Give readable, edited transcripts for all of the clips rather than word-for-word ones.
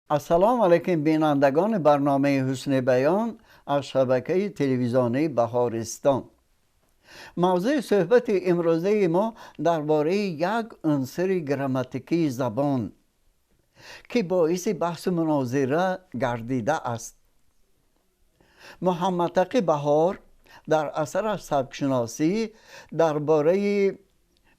Ассалому алайкум, бинандагони барномаи Ҳусни баён аз шабакаи телевизионии Баҳористон. Мавзӯи суҳбати имрӯзаи мо дар бораи як унсури грамматикии забон, ки боиси баҳсу мунозира гардидааст. Муҳаммадтақӣ Баҳор дар асараш «Сабкшиносӣ» дар бораи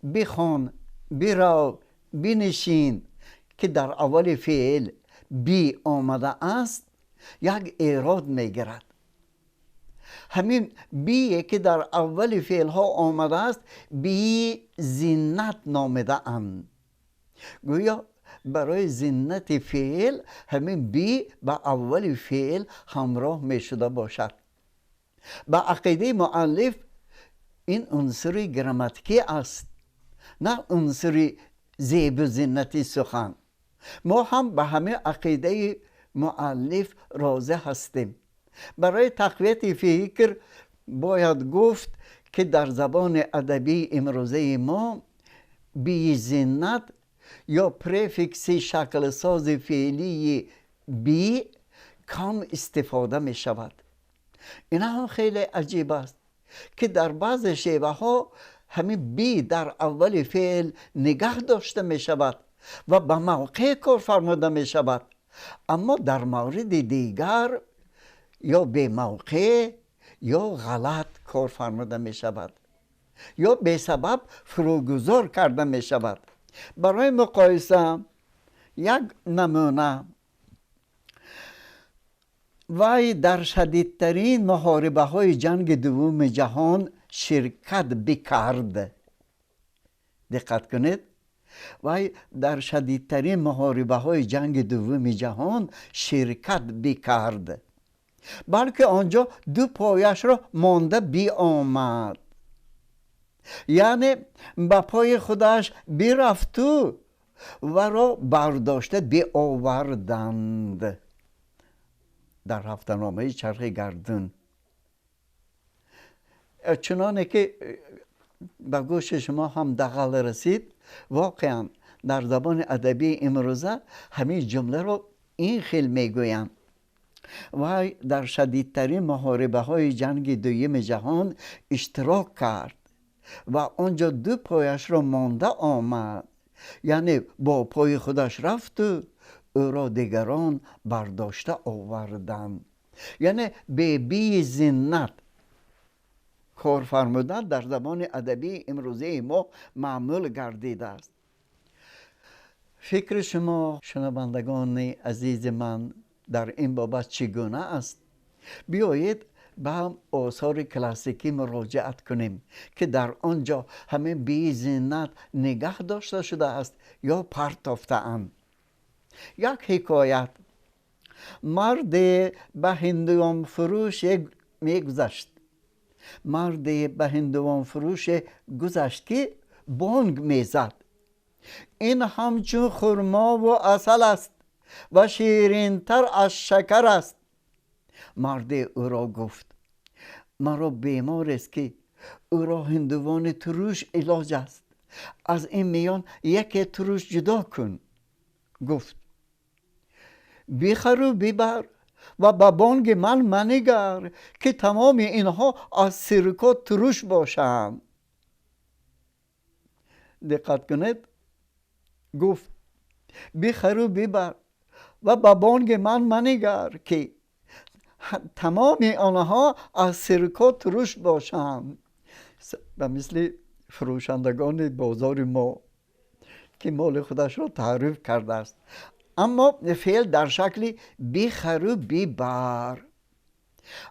бихон, бирав, бинишин, ки дар аввали феъл би омадааст, як эрод мегирад. Ҳамин бие, ки дар аввали феълҳо омадааст, бии зиннат номидаанд. Гӯё барои зиннати феъл ҳамин би ба аввали феъл ҳамроҳ мешуда бошад. Ба ақидаи муаллиф, ин унсури грамматикӣ аст, на унсури зебу зиннати сухан. Мо ҳам ба ҳамин ақидаи муаллиф розӣ ҳастем. Барои тақвияти фикр бояд гуфт, ки дар забони адабии имрӯзаи мо бии зиннат ё префикси шаклсози феълии би кам истифода мешавад. Ин ҳам хеле аҷиб аст, ки дар баъзе шеваҳо ҳамин би дар аввали феъл нигаҳ дошта мешавад ва ба мавқеъ кор фармуда мешавад, аммо дар мавриди дигар ё бемавқеъ, ё ғалат кор фармуда мешавад, ё бесабаб фурӯгузор карда мешавад. Барои муқоиса як намуна: вай дар шадидтарин муҳорибаҳои Ҷанги Дуввуми ҷаҳон ширкат бикард. Диққат кунед: вай дар шадидтарин муҳорибаҳои Ҷанги Дуввуми ҷаҳон ширкат бикард, балки он ҷо ду пояшро монда биомад, яъне ба пои худаш бирафту варо бардошта биоварданд. Дар ҳафтаномаи Чархи гардун. Чуноне ки ба гӯши шумо ҳам дағал расид, воқеан дар забони адабии имрӯза ҳамин ҷумларо ин хел мегӯянд: вай дар шадидтарин муҳорибаҳои Ҷанги Дуюми ҷаҳон иштирок кард ва он ҷо ду пояшро монда омад, яъне бо пои худаш рафту ӯро дигарон бардошта оварданд. Яъне бе бии зиннат кор фармудан дар забони адабии имрӯзаи мо маъмул гардидааст. Фикри шумо, шунавандагони азизи ман, дар ин бобат чӣ гуна аст? Биёед, ба осори классикӣ муроҷиат кунем, ки дар он ҷо ҳамин бии зиннат нигаҳ дошта шудааст ё партофтаанд. Як ҳикоят: марде ба ҳиндуонфурӯше мегузашт. Марде ба ҳиндуонфурӯше гузашт, ки бонг мезад: «Ин ҳамчун хурмову асал аст ва ширинтар аз шакар аст». Марде ӯро гуфт: «Маро беморест, ки ӯро ҳиндувони туруш илоҷ аст. Аз ин миён яке туруш ҷудо кун». Гуфт: «Бихару бибар ва ба бонги ман манигар, ки тамоми инҳо аз сирко туруш бошанд». Диққат кунед: гуфт: «Бихару бибар ва ба бонги ман манигар, ки тамоми онҳо аз сирко туруш бошанд». Ба мисли фурӯшандагони бозори мо, ки моли худашро таъриф кардааст, аммо феъл дар шакли бихару бибар.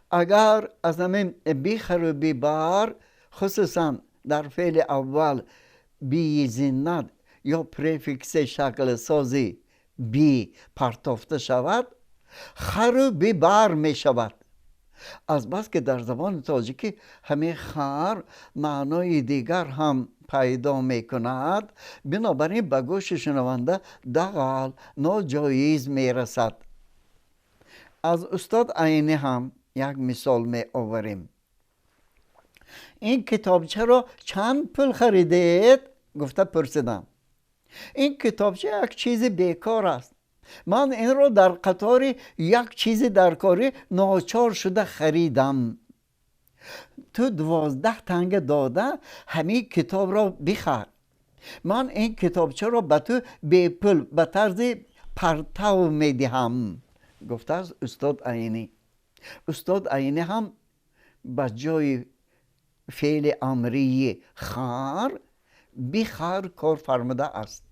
Агар аз ҳамин бихару бибар, хусусан дар феъли аввал, бии зиннат ё префикси шаклсози би партофта шавад, хару бибар мешавад. Азбаски дар забони тоҷикӣ ҳамин хар маънои дигар ҳам пайдо мекунад, бинобар ин ба гӯши шунаванда дағал, ноҷоиз мерасад. Аз устод Айнӣ ҳам як мисол меоварем: «Ин китобчаро чанд пул харидед?» гуфта пурсидам. «Ин китобча як чизи бекор аст. Ман инро дар қатори як чизи даркорӣ ночор шуда харидам. Ту 12 танга дода ҳамин китобро бихар. Ман ин китобчаро ба ту бепул ба тарзи партав медиҳам, гуфтааст устод Айнӣ. Устод Айнӣ ҳам ба ҷои феъли амрии хар бихар кор фармуда аст.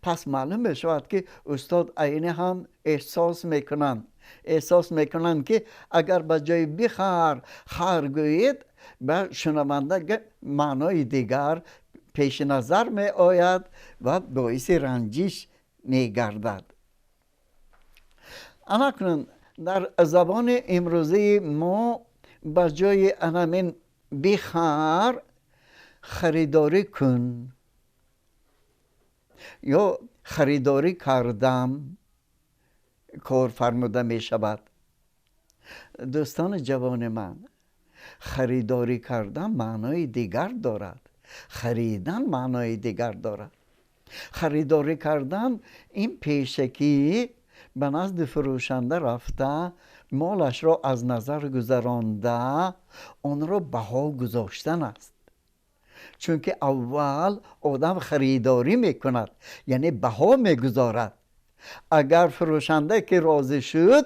Пас маълум мешавад, ки устод Айнӣ ҳам эҳсос мекунанд, ки агар ба ҷои бихар хар гӯед, ба шунаванда маънои дигар пеши назар меояд ва боиси ранҷиш мегардад. Анакнун дар забони имрӯзии мо ба ҷои анамин бихар харидорӣ кун ё харидорӣ кардам кор фармуда мешавад. Дӯстони ҷавони ман, харидорӣ кардан маънои дигар дорад, харидан маънои дигар дорад. Харидорӣ кардан ин пешакӣ ба назди фурӯшанда рафта, молашро аз назар гузаронда, онро баҳо гузоштан аст. Чунки аввал одам харидорӣ мекунад, яъне баҳо мегузорад. Агар фурӯшанда ки розӣ шуд,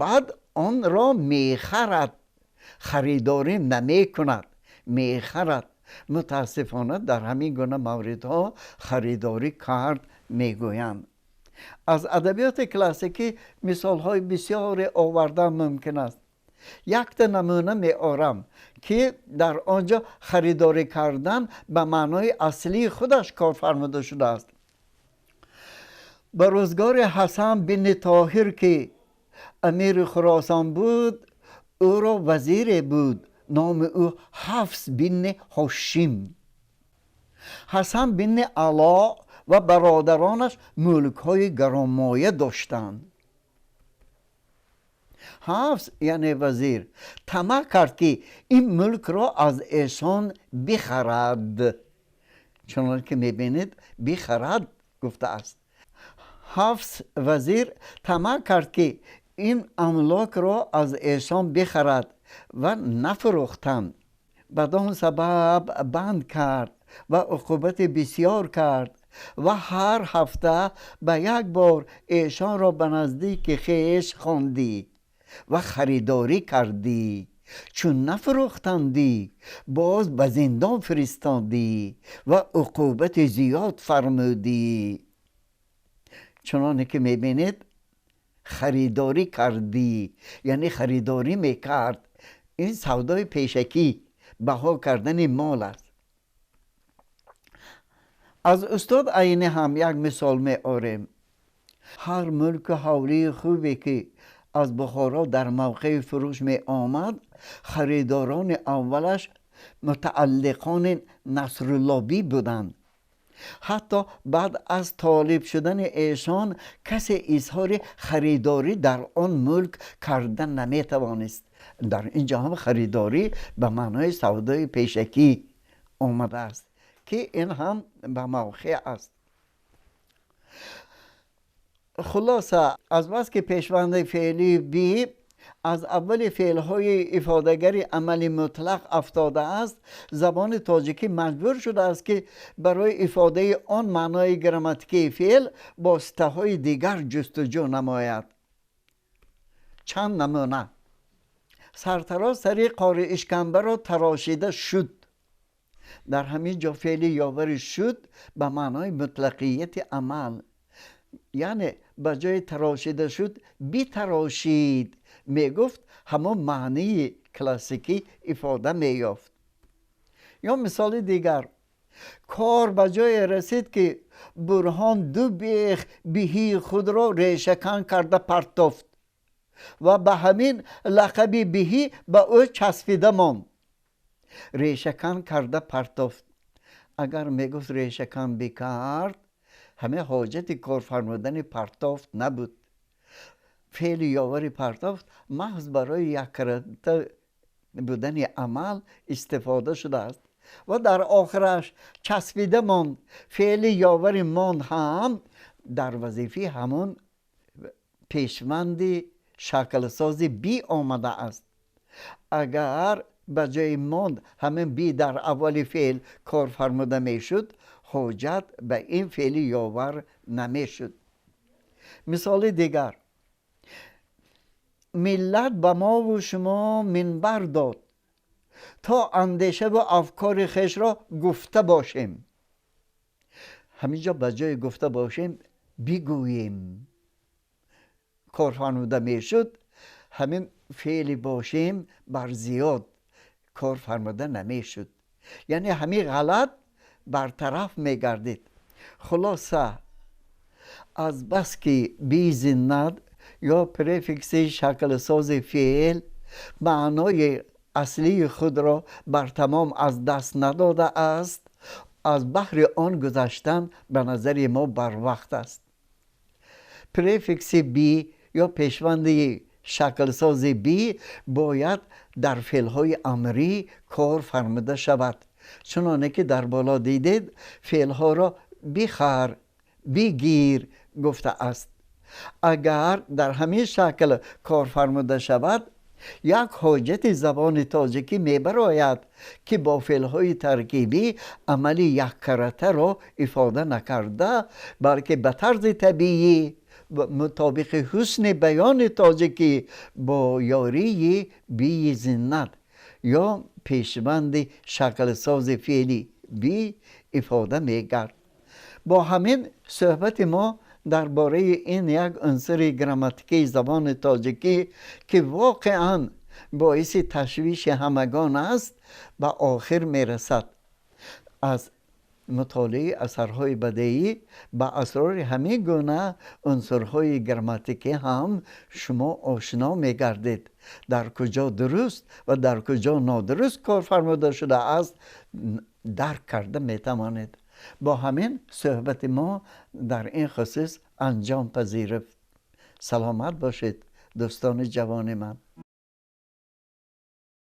баъд онро мехарад, харидорӣ намекунад, мехарад. Мутаассифона, дар ҳамин гуна мавридҳо харидорӣ кард мегӯянд. Аз адабиёти классикӣ мисолҳои бисёре овардан мумкин аст. Якта намуна меорам, ки дар он ҷо харидорӣ кардан ба маънои аслии худаш кор фармуда шудааст. Ба рӯзгори Ҳасан бини Тоҳир, ки амири Хуросон буд, ӯро вазире буд, номи ӯ Ҳафс бини Ҳошим. Ҳасан бини Ало ва бародаронаш мулкҳои гаронмоя доштанд. Ҳафс, яъне вазир, тамаъ кард, ки ин мулкро аз эшон бихарад. Чунон ки мебинед, бихарад гуфтааст. Ҳафс вазир тамаъ кард, ки ин амлокро аз эшон бихарад, ва нафурӯхтанд. Бадон сабаб банд кард ва уқубати бисёр кард ва ҳар ҳафта ба як бор эшонро ба наздики хеш хондӣ ва харидорӣ кардӣ. Чун нафурӯхтандӣ, боз ба зиндон фиристодӣ ва уқубати зиёд фармудӣ. Чуноне ки мебинед, харидорӣ кардӣ, яъне харидорӣ мекард. Ин савдои пешакӣ, баҳо кардани мол аст. Аз устод Айнӣ ҳам як мисол меорем. Ҳар мулку ҳавлии хубе, ки аз Бухоро дар мавқеи фурӯш меомад, харидорони аввалаш мутааллиқони Насруллобӣ буданд. Ҳатто баъд аз толиб шудани эшон касе изҳори харидорӣ дар он мулк карда наметавонист. Дар ин ҷо ҳам харидорӣ ба маънои савдои пешакӣ омадааст, ки ин ҳам ба мавқеъ аст. Хулоса, азбаски пешванди феълии би аз аввали феълҳои ифодагари амали мутлақ афтодааст, забони тоҷикӣ маҷбур шудааст, ки барои ифодаи он маънои грамматикии феъл воситаҳои дигар ҷустуҷӯ намояд. Чанд намуна: сартарош сари қори ишкамбаро тарошида шуд. Дар ҳамин ҷо феъли ёвари шуд ба маънои мутлақияти амал, яъне ба ҷои тарошида шуд битарошид мегуфт, ҳамон маънии классикӣ ифода меёфт. Ё мисоли дигар: кор ба ҷое расид, ки Бурҳон ду бех биҳии худро решакан карда партофт ва ба ҳамин лақаби биҳӣ ба ӯ часпида монд. Решакан карда партофт. Агар мегуфт решакан бикард, ҳаме ҳоҷати кор фармудани партофт набуд. Феъли ёвари партофт маҳз барои яккарата будани амал истифода шудааст ва дар охираш часпида монд. Феъли ёвари монд ҳам дар вазифаи ҳамон пешванди шаклсози би омада аст. Агар ба ҷои монд ҳамин би дар аввали феъл кор фармуда мешуд, ҳоҷат ба ин феъли ёвар намешуд. Мисоли дигар: миллат ба мову шумо минбар дод, то андешаву афкори хешро гуфта бошем. Ҳаминҷо ба ҷои гуфта бошем бигӯем кор фармуда мешуд, ҳамин феъли бошем бар зиёд кор фармуда намешуд, яъне ҳамин ғалат бартараф мегардид. Хулоса, аз баски би зинат ё префикси шаклсози феъл маънои аслии худро бар тамом аз даст надодааст, аз баҳри он гузаштан ба назари мо барвақт аст. Префикси би ё пешванди шаклсози би бояд дар феълҳои амрӣ кор фармуда шавад. Чуноне ки дар боло дидед, феълҳоро бихар, бигир гуфтааст. Агар дар ҳамин шакл кор фармуда шавад, як ҳоҷати забони тоҷикӣ мебарояд, ки бо феълҳои таркибӣ амали яккаратаро ифода накарда, балки ба тарзи табиӣ, мутобиқи ҳусни баёни тоҷикӣ, бо ёрии бии зинат ё пешванди шаклсози феъли би ифода мегард. Бо ҳамин суҳбати мо дар бораи ин як унсури грамматикии забони тоҷикӣ, ки воқеан боиси ташвиши ҳамагон аст, ба охир мерасад. Аз мутолиаи асарҳои бадеӣ ба асрори ҳамин гуна унсурҳои грамматикӣ ҳам шумо ошно мегардед. Дар куҷо дуруст ва дар куҷо нодуруст кор фармуда шудааст, дарк карда метавонед. Бо ҳамин суҳбати мо дар ин хусус анҷом пазируфт. Саломат бошед, дӯстони ҷавони ман.